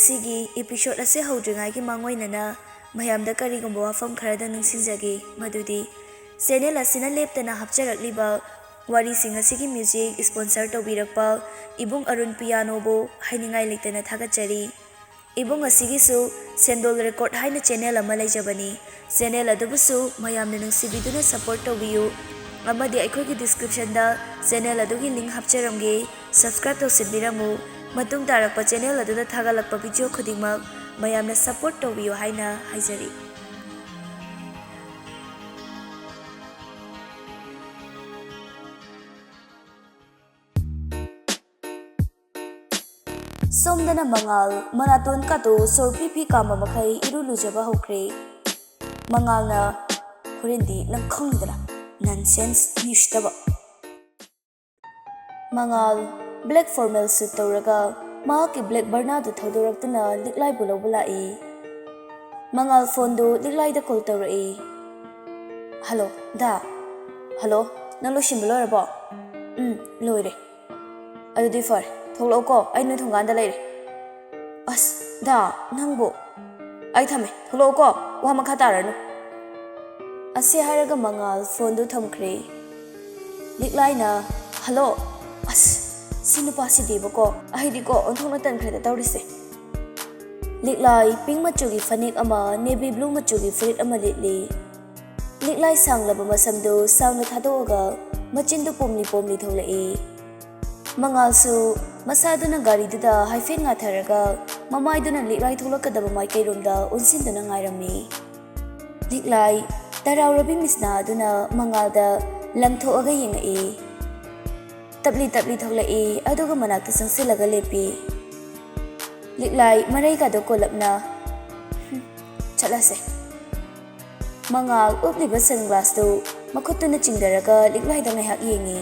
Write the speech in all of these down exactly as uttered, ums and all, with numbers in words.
ꯁꯤꯒꯤ episode ꯑꯁꯤ ꯍꯧꯗ꯭ꯔꯤꯉꯩꯒꯤ ꯃꯥꯡꯑꯣꯏꯅꯅ ꯃꯌꯥꯝꯗ ꯀꯔꯤꯒꯨꯝꯕ ꯋꯥꯐꯝ ꯈꯔꯗ ꯅꯤꯡꯁꯤꯡꯖꯒꯦ, ꯃꯗꯨꯗꯤ channel ꯑꯁꯤꯅ ꯂꯦꯞꯇꯅ ꯍꯥꯞꯆꯔꯛꯂꯤꯕ ꯋꯥꯔꯤꯁꯤꯡ ꯑꯁꯤꯒꯤ music sponsor ꯇꯧꯕꯤꯔꯛꯄ ꯏꯕꯨꯡ ꯑꯔꯨꯟ ꯄꯤꯌꯥꯅꯣꯕꯨ ꯍꯥꯏꯅꯤꯡꯉꯥꯏ ꯂꯩꯇꯅ ꯊꯥꯒꯠꯆꯔꯤ꯫ ꯏꯕꯨꯡ ꯑꯁꯤꯒꯤꯁꯨ ꯁꯦꯟꯗꯣꯜ Record ꯍꯥꯏꯅ channel ꯑꯃ ꯂꯩꯖꯕꯅꯤ꯫ Channel ꯑꯗꯨꯕꯨꯁꯨ ꯃꯌꯥꯝꯅ ꯅꯨꯡꯁꯤꯕꯤꯗꯨꯅ support ꯇꯧꯕꯤꯌꯨ, ꯑꯃꯗꯤ ꯑꯩꯈꯣꯏꯒꯤ descriptionꯗ channel ꯑꯗꯨꯒꯤ link ꯍꯥꯞꯆꯔꯝꯒꯦ, subscribe ꯇꯧꯁꯤꯟꯕꯤꯔꯝꯃꯨ꯫ ꯃꯇꯨꯡ ꯇꯥꯔꯛꯄ channel ꯑꯗꯨꯗ ꯊꯥꯒꯠꯂꯛꯄ video ꯈꯨꯗꯤꯡꯃꯛ ꯃꯌꯥꯝꯅ support ꯇꯧꯕꯤꯌꯨ ꯍꯥꯏꯅ ꯍꯥꯏꯖꯔꯤ꯫ ꯁꯣꯝꯗꯅ ꯃꯉꯥꯜ ꯃꯅꯥꯇꯣꯟ ꯀꯥꯇꯨ ꯁꯣꯔ ꯐꯤ ꯐꯤ ꯀꯥꯝꯕ ꯃꯈꯩ ꯏꯔꯨ ꯂꯨꯖꯕ ꯍꯧꯈ꯭ꯔꯦ꯫ ꯃꯉꯥꯜꯅ, "ꯍꯣꯔꯦꯟꯗꯤ ꯅꯪ ꯈꯪꯗꯅ, nonsense, ꯃꯤ ꯎꯁꯤꯠꯇꯕ꯫" ꯃꯉꯥꯜ black formal suit ꯇꯧꯔꯒ ꯃꯍꯥꯛꯀꯤ black Vernaꯗꯨ ꯊꯧꯗꯣꯔꯛꯇꯨꯅ ꯂꯤꯛꯂꯥꯏꯕꯨ ꯂꯧꯕ ꯂꯥꯛꯏ꯫ ꯃꯉꯥꯜ phoneꯗꯨ ꯂꯤꯛꯂꯥꯏꯗ call ꯇꯧꯔꯛꯏ꯫ "Hello, ꯗꯥ꯫ Hello, ꯅꯪ ꯂꯣꯏꯁꯤꯟꯕ ꯂꯣꯏꯔꯕꯣ?" "ꯎꯝ, ꯂꯣꯏꯔꯦ꯫" "ꯑꯗꯨꯗꯤ ꯐꯔꯦ, ꯊꯣꯛꯂꯛꯑꯣꯀꯣ, ꯑꯩ ꯅꯣꯏ ꯊꯣꯡꯒꯥꯟꯗ ꯂꯩꯔꯦ꯫" "ꯑꯁ, ꯗꯥ, ꯅꯪꯕꯨ꯫" "ꯑꯩ ꯊꯝꯃꯦ, ꯊꯣꯛꯂꯛꯑꯣꯀꯣ, ꯋꯥ ꯃꯈꯥ ꯇꯥꯔꯅꯨ꯫" ꯑꯁꯤ ꯍꯥꯏꯔꯒ ꯃꯉꯥꯜ phoneꯗꯨ ꯊꯝꯈ꯭ꯔꯦ꯫ ꯂꯤꯛꯂꯥꯏꯅ, "Hello, ꯑꯁ, ꯁꯤ ꯅꯨꯄꯥꯁꯤꯗꯤꯕꯀꯣ, ꯑꯩꯗꯤꯀꯣ ꯑꯣꯟꯊꯣꯛꯅ ꯇꯟꯈ꯭ꯔꯦꯗ ꯇꯧꯔꯤꯁꯦ꯫" ꯂꯤꯛꯂꯥꯏ pink ꯃꯆꯨꯒꯤ ꯐꯅꯦꯛ ꯑꯃ, navy blue ꯃꯆꯨꯒꯤ ꯐꯨꯔꯤꯠ ꯑꯃ ꯂꯤꯠꯂꯤ꯫ ꯂꯤꯛꯂꯥꯏ ꯁꯥꯡꯂꯕ ꯃꯁꯝꯗꯨ ꯁꯥꯡꯅ ꯊꯥꯗꯣꯛꯑꯒ ꯃꯆꯤꯟꯗꯨ ꯄꯣꯝꯂꯤ ꯄꯣꯝꯂꯤ ꯊꯣꯛꯂꯛꯏ꯫ ꯃꯉꯥꯜꯁꯨ ꯃꯁꯥꯗꯨꯅ ꯒꯥꯔꯤꯗꯨꯗ ꯍꯥꯏꯐꯦꯠ ꯉꯥꯊꯔꯒ ꯃꯃꯥꯏꯗꯨꯅ ꯂꯤꯛꯂꯥꯏ ꯊꯣꯛꯂꯛꯀꯗꯕ ꯃꯥꯏꯀꯩꯔꯣꯝꯗ ꯑꯣꯟꯁꯤꯟꯗꯨꯅ ꯉꯥꯏꯔꯝꯃꯤ꯫ ꯂꯤꯛꯂꯥꯏ ꯇꯔꯥꯎꯔꯕꯤ ꯃꯤꯁꯅꯥ ꯑꯗꯨꯅ ꯃꯉꯥꯜꯗ ꯂꯪꯊꯣꯛꯑꯒ ꯌꯦꯡꯉꯛꯏ꯫ ꯇꯞꯂꯤ ꯇꯞꯂꯤ ꯊꯣꯛꯂꯛꯏ, ꯑꯗꯨꯒ ꯃꯅꯥꯛꯇ ꯆꯪꯁꯤꯜꯂꯒ ꯂꯦꯞꯄꯤ꯫ ꯂꯤꯛꯂꯥꯏ ꯃꯔꯩꯒꯗꯣ ꯀꯣꯜꯂꯞꯅ, "ꯍꯨꯝ, ꯆꯠꯂꯁꯦ꯫" ꯃꯉꯥꯜ ꯎꯞꯂꯤꯕ sunglassꯇꯨ ꯃꯈꯨꯠꯇꯨꯅ ꯆꯤꯡꯊꯔꯒ ꯂꯤꯛꯂꯥꯏꯗ ꯉꯥꯏꯍꯥꯛ ꯌꯦꯡꯉꯤ꯫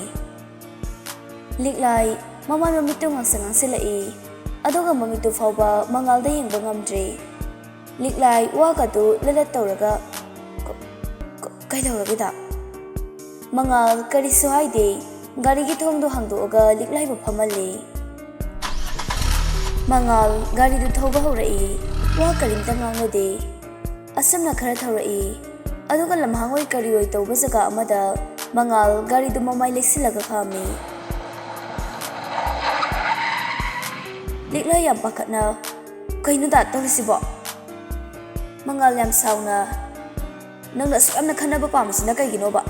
ꯂꯤꯛꯂꯥꯏ ꯃꯃꯥꯏ ꯃꯃꯤꯠꯇꯨ ꯉꯥꯡꯁꯪ ꯉꯥꯡꯁꯤꯜꯂꯛꯏ, ꯑꯗꯨꯒ ꯃꯃꯤꯠꯇꯨ ꯐꯥꯎꯕ ꯃꯉꯥꯜꯗ ꯌꯦꯡꯕ ꯉꯝꯗ꯭ꯔꯦ꯫ ꯂꯤꯛꯂꯥꯏ ꯋꯥꯒꯗꯨ ꯂꯂꯠ ꯇꯧꯔꯒ, "ꯀ-, ꯀ-, ꯀꯩꯗꯧꯔꯒꯦꯗ?" ꯃꯉꯥꯜ ꯀꯔꯤꯁꯨ ꯍꯥꯏꯗꯦ꯫ ꯒꯥꯔꯤꯒꯤ ꯊꯣꯡꯗꯨ ꯍꯥꯡꯗꯣꯛꯑꯒ ꯂꯤꯛꯂꯥꯏꯕꯨ ꯐꯝꯍꯜꯂꯦ꯫ ꯃꯉꯥꯜ ꯒꯥꯔꯤꯗꯨ ꯊꯧꯕ ꯍꯧꯔꯛꯏ꯫ ꯋꯥ ꯀꯔꯤꯝꯇ ꯉꯥꯡꯅꯗꯦ꯫ ꯑꯁꯨꯝꯅ ꯈꯔ ꯊꯧꯔꯛꯏ꯫ ꯑꯗꯨꯒ ꯂꯝꯍꯥꯡ ꯑꯣꯏ ꯀꯔꯤ ꯑꯣꯏ ꯇꯧꯕ ꯖꯒꯥ ꯑꯃꯗ ꯃꯉꯥꯜ ꯒꯥꯔꯤꯗꯨ ꯃꯃꯥꯏ ꯂꯩꯁꯤꯜꯂꯒ ꯈꯥꯝꯃꯤ꯫ ꯂꯤꯛꯂꯥꯏ ꯌꯥꯝ ꯄꯥꯈꯠꯅ, "ꯀꯩꯅꯣ ꯗꯥ ꯇꯧꯔꯤꯁꯤꯕꯣ?" ꯃꯉꯥꯜ ꯌꯥꯝ ꯁꯥꯎꯅ, "ꯅꯪꯅ ꯑꯁꯨꯛ ꯌꯥꯝꯅ ꯈꯠꯅꯕ ꯄꯥꯝꯃꯤꯁꯤꯅ ꯀꯩꯒꯤꯅꯣꯕ?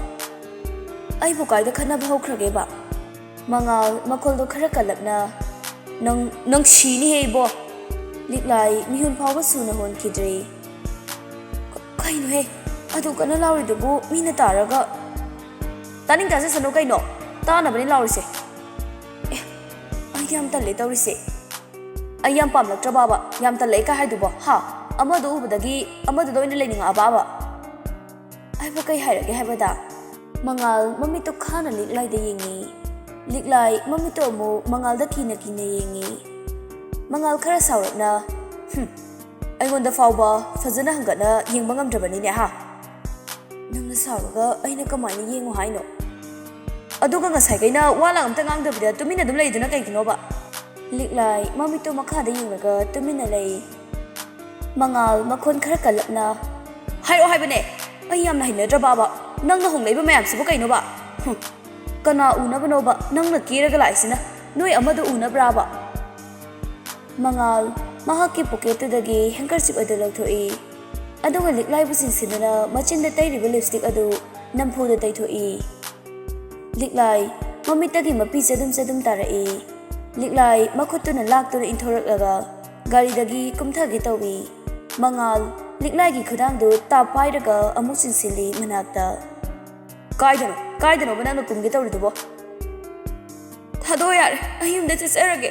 ꯑꯩꯕꯨ ꯀꯥꯏꯗ ꯈꯠꯅꯕ ꯍꯧꯈ꯭ꯔꯒꯦꯕ?" ꯃꯉꯥꯜ ꯃꯈꯣꯜꯗꯣ ꯈꯔ ꯀꯜꯂꯞꯅ, "ꯅꯪ, ꯅꯪ ꯁꯤꯅꯤꯍꯦ ꯏꯕꯣ!" ꯂꯤꯛꯂꯥꯏ ꯃꯤꯍꯨꯟ ꯐꯥꯎꯕ ꯁꯨꯅ ꯍꯣꯟꯈꯤꯗ꯭ꯔꯦ꯫ "ꯀ-, ꯀꯩꯅꯣꯍꯦ? ꯑꯗꯨ ꯀꯟꯅ ꯂꯥꯎꯔꯤꯗꯨꯕꯨ ꯃꯤꯅ ꯇꯥꯔꯒ?" "ꯇꯥꯅꯤꯡ ꯇꯥꯖꯁꯅꯨ ꯀꯩꯅꯣ, ꯇꯥꯅꯕꯅꯤ ꯂꯥꯎꯔꯤꯁꯦ꯫ ꯑꯦ, ꯑꯩꯗꯤ ꯌꯥꯝ ꯇꯜꯂꯦ ꯇꯧꯔꯤꯁꯦ꯫ ꯑꯩ ꯌꯥꯝ ꯄꯥꯝꯂꯛꯇ꯭ꯔꯕꯕ ꯌꯥꯝ ꯇꯜꯂꯛꯑꯦ ꯀꯥꯏ ꯍꯥꯏꯗꯨꯕꯣ, ꯍꯥ? ꯑꯃꯗꯣ ꯎꯕꯗꯒꯤ ꯑꯃꯗꯨꯗ ꯑꯣꯏꯅ ꯂꯩꯅꯤꯡꯉꯛꯑꯕꯕ?" "ꯑꯩꯕꯨ ꯀꯩ ꯍꯥꯏꯔꯒꯦ ꯍꯥꯏꯕꯗ?" ꯃꯉꯥꯜ ꯃꯃꯤꯠꯇꯣ ꯈꯥꯅ ꯂꯤꯛꯂꯥꯏꯗ ꯌꯦꯡꯉꯤ꯫ ꯂꯤꯛꯂꯥꯏ ꯃꯃꯤꯠꯇꯣ ꯑꯃꯨꯛ ꯃꯉꯥꯜꯗ ꯀꯤꯅ ꯀꯤꯅ ꯌꯦꯡꯉꯤ꯫ ꯃꯉꯥꯜ ꯈꯔ ꯁꯥꯎꯔꯞꯅ, "ꯍꯨꯝ, ꯑꯩꯉꯣꯟꯗ ꯐꯥꯎꯕ ꯐꯖꯅ ꯍꯪꯒꯠꯅ ꯌꯦꯡꯕ ꯉꯝꯗ꯭ꯔꯕꯅꯤꯅꯦ, ꯍꯥ? ꯅꯪꯅ ꯁꯥꯎꯔꯒ ꯑꯩꯅ ꯀꯃꯥꯏꯅ ꯌꯦꯡꯉꯨ ꯍꯥꯏꯅꯣ? ꯑꯗꯨꯒ ꯉꯁꯥꯏꯈꯩꯅ ꯋꯥ ꯂꯥꯡ ꯑꯝꯇ ꯉꯥꯡꯗꯕꯤꯗ ꯇꯨꯃꯤꯟꯅ ꯑꯗꯨꯝ ꯂꯩꯗꯨꯅ ꯀꯩꯒꯤꯅꯣꯕ?" ꯂꯤꯛꯂꯥꯏ ꯃꯃꯤꯠꯇꯣ ꯃꯈꯥꯗ ꯌꯦꯡꯂꯒ ꯇꯨꯃꯤꯟꯅ ꯂꯩ꯫ ꯃꯉꯥꯜ ꯃꯈꯣꯟ ꯈꯔ ꯀꯜꯂꯞꯅ, "ꯍꯥꯏꯔꯛꯑꯣ ꯍꯥꯏꯕꯅꯦ, ꯑꯩ ꯌꯥꯝꯅ ꯍꯩꯅꯗ꯭ꯔꯕꯕ꯫ ꯅꯪꯅ ꯍꯣꯡꯂꯛꯏꯕ ꯃꯌꯥꯝꯁꯤꯕꯨ ꯀꯩꯅꯣꯕ? ꯍꯨꯝ, ꯀꯅꯥ ꯎꯅꯕꯅꯣꯕ ꯅꯪꯅ ꯀꯦꯔꯒ ꯂꯥꯛꯏꯁꯤꯅ? ꯅꯣꯏ ꯑꯃꯗꯣ ꯎꯅꯕ꯭ꯔꯥꯕ?" ꯃꯉꯥꯜ ꯃꯍꯥꯛꯀꯤ ꯄꯣꯀꯦꯠꯇꯨꯗꯒꯤ ꯍꯦꯡꯀꯔꯆꯤꯞ ꯑꯗꯨ ꯂꯧꯊꯣꯛꯏ꯫ ꯑꯗꯨꯒ ꯂꯤꯛꯂꯥꯏꯕꯨ ꯆꯤꯡꯁꯤꯟꯗꯨꯅ ꯃꯆꯤꯟꯗ ꯇꯩꯔꯤꯕ ꯂꯤꯞꯁꯇꯤꯛ ꯑꯗꯨ ꯅꯝꯐꯨꯗ ꯇꯩꯊꯣꯛꯏ꯫ ꯂꯤꯛꯂꯥꯏ ꯃꯃꯤꯠꯇꯒꯤ ꯃꯄꯤ ꯆꯗꯨꯝ ꯆꯗꯨꯝ ꯇꯥꯔꯛꯏ꯫ ꯂꯤꯛꯂꯥꯏ ꯃꯈꯨꯠꯇꯨꯅ ꯂꯥꯛꯇꯨꯅ ꯏꯟꯊꯣꯔꯛꯂꯒ ꯒꯥꯔꯤꯗꯒꯤ ꯀꯨꯝꯊꯒꯦ ꯇꯧꯏ꯫ ꯃꯉꯥꯜ ꯂꯤꯛꯂꯥꯏꯒꯤ ꯈꯨꯗꯥꯡꯗꯨ ꯇꯥꯞ ꯄꯥꯏꯔꯒ ꯑꯃꯨꯛ ꯆꯤꯡꯁꯤꯜꯂꯤ ꯃꯅꯥꯛꯇ꯫ "ꯀꯥꯏꯗꯅꯣ? ꯀꯥꯏꯗꯅꯣꯕ ꯅꯪꯅ ꯀꯨꯝꯒꯦ ꯇꯧꯔꯤꯗꯨꯕꯣ?" "ꯊꯥꯗꯣꯛꯑꯣ ꯌꯥꯔꯦ, ꯑꯩ ꯌꯨꯝꯗ ꯆꯠꯆꯔꯒꯦ꯫"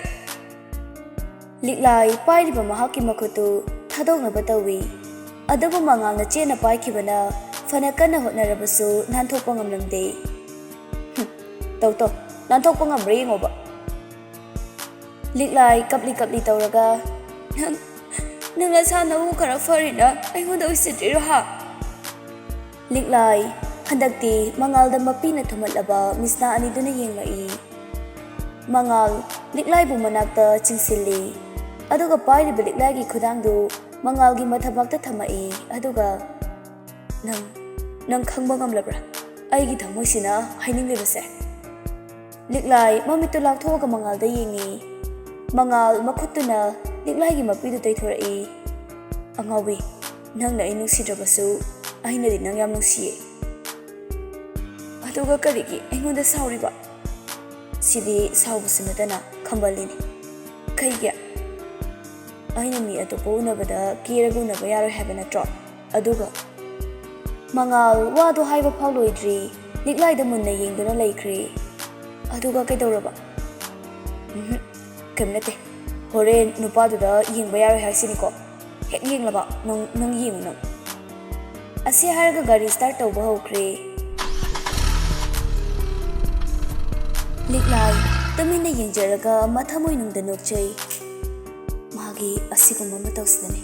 ꯂꯤꯛꯂꯥꯏ ꯄꯥꯏꯔꯤꯕ ꯃꯍꯥꯛꯀꯤ ꯃꯈꯨꯠꯇꯨ ꯊꯥꯗꯣꯛꯅꯕ ꯇꯧꯏ꯫ ꯑꯗꯨꯕꯨ ꯃꯉꯥꯜꯅ ꯆꯦꯠꯅ ꯄꯥꯏꯈꯤꯕꯅ ꯐꯅ ꯀꯟꯅ ꯍꯣꯠꯅꯔꯕꯁꯨ ꯅꯥꯟꯊꯣꯛꯄ ꯉꯝꯂꯝꯗꯦ꯫ "ꯍꯨꯝ, ꯇꯧ ꯇꯧ, ꯅꯥꯟꯊꯣꯛꯄ ꯉꯝꯕ꯭ꯔꯥ ꯌꯦꯡꯉꯣꯕ꯫" ꯂꯤꯛꯂꯥꯏ ꯀꯞꯂꯤ ꯀꯞꯂꯤ ꯇꯧꯔꯒ, "ꯅꯪ, ꯅꯪ ꯅꯁꯥ ꯅꯎ ꯈꯔ ꯐꯔꯤꯅ ꯑꯩꯉꯣꯟꯗ ꯎꯁꯤꯠꯇ꯭ꯔꯤꯔꯣ ꯍꯥ?" ꯂꯤꯛꯂꯥꯏ ꯍꯟꯗꯛꯇꯤ ꯃꯉꯥꯜꯗ ꯃꯄꯤꯅ ꯊꯨꯝꯍꯠꯂꯕ ꯃꯤꯠꯁꯅꯥ ꯑꯅꯤꯗꯨꯅ ꯌꯦꯡꯂꯛꯏ꯫ ꯃꯉꯥꯜ ꯂꯤꯛꯂꯥꯏꯕꯨ ꯃꯅꯥꯛꯇ ꯆꯤꯡꯁꯤꯜꯂꯤ꯫ ꯑꯗꯨꯒ ꯄꯥꯏꯔꯤꯕ ꯂꯤꯛꯂꯥꯏꯒꯤ ꯈꯨꯗꯥꯡꯗꯨ ꯃꯉꯥꯜꯒꯤ ꯃꯊꯕꯥꯛꯇ ꯊꯝꯃꯛꯏ꯫ ꯑꯗꯨꯒ, "ꯅꯪ, ꯅꯪ ꯈꯪꯕ ꯉꯝꯂꯕ꯭ꯔꯥ ꯑꯩꯒꯤ ꯊꯃꯣꯏꯁꯤꯅ ꯍꯥꯏꯅꯤꯡꯂꯤꯕꯁꯦ?" ꯂꯤꯛꯂꯥꯏ ꯃꯃꯤꯠꯇꯨ ꯂꯥꯎꯊꯣꯛꯑꯒ ꯃꯉꯥꯜꯗ ꯌꯦꯡꯉꯤ꯫ ꯃꯉꯥꯜ ꯃꯈꯨꯠꯇꯨꯅ ꯂꯤꯛꯂꯥꯏꯒꯤ ꯃꯄꯤꯗꯨ ꯇꯩꯊꯣꯔꯛꯏ꯫ "ꯑꯉꯥꯎꯕꯤ, ꯅꯪꯅ ꯑꯩ ꯅꯨꯡꯁꯤꯗ꯭ꯔꯕꯁꯨ ꯑꯩꯅꯗꯤ ꯅꯪ ꯌꯥꯝ ꯅꯨꯡꯁꯤꯌꯦ꯫ ꯑꯗꯨꯒ ꯀꯔꯤꯒꯤ ꯑꯩꯉꯣꯟꯗ ꯁꯥꯎꯔꯤꯕ?" "ꯁꯤꯗꯤ ꯁꯥꯎꯕꯁꯨ ꯅꯠꯇꯅ ꯈꯝꯕꯜꯂꯤꯅꯤ꯫ ꯀꯩꯒꯤ? ꯑꯩꯅ ꯃꯤ ꯑꯇꯣꯞꯄ ꯎꯅꯕꯗ ꯀꯦꯔꯒ ꯎꯅꯕ ꯌꯥꯔꯣꯏ ꯍꯥꯏꯕ ꯅꯠꯇ꯭ꯔꯣ? ꯑꯗꯨꯒ," ꯃꯉꯥꯜ ꯋꯥꯗꯣ ꯍꯥꯏꯕ ꯐꯥꯎ ꯂꯣꯏꯗ꯭ꯔꯤ, ꯂꯤꯛꯂꯥꯏꯗ ꯃꯨꯟꯅ ꯌꯦꯡꯗꯨꯅ ꯂꯩꯈ꯭ꯔꯦ꯫ "ꯑꯗꯨꯒ ꯀꯩꯗꯧꯔꯕ?" "ꯎꯝꯍꯨꯝ, ꯀꯩꯝ ꯅꯠꯇꯦ꯫ ꯍꯣꯔꯦꯟ ꯅꯨꯄꯥꯗꯨꯗ ꯌꯦꯡꯕ ꯌꯥꯔꯣꯏ ꯍꯥꯏꯁꯤꯅꯤꯀꯣ꯫ ꯍꯦꯛ ꯌꯦꯡꯂꯕ ꯅꯪ, ꯅꯪ ꯌꯦꯡꯉꯨ ꯅꯪ꯫ ꯑꯁꯤ ꯍꯥꯏꯔꯒ ꯒꯥꯔꯤ ꯁ꯭ꯇꯥꯔꯠ ꯇꯧꯕ ꯍꯧꯈ꯭ꯔꯦ꯫ ꯂꯤꯛꯂꯥꯏ ꯇꯨꯃꯤꯟꯅ ꯌꯦꯡꯖꯔꯒ ꯃꯊꯃꯣꯏꯅꯨꯡꯗ ꯅꯣꯛꯆꯩ꯫ ꯃꯥꯒꯤ ꯑꯁꯤꯒꯨꯝꯕ ꯃꯇꯧꯁꯤꯗꯅꯤ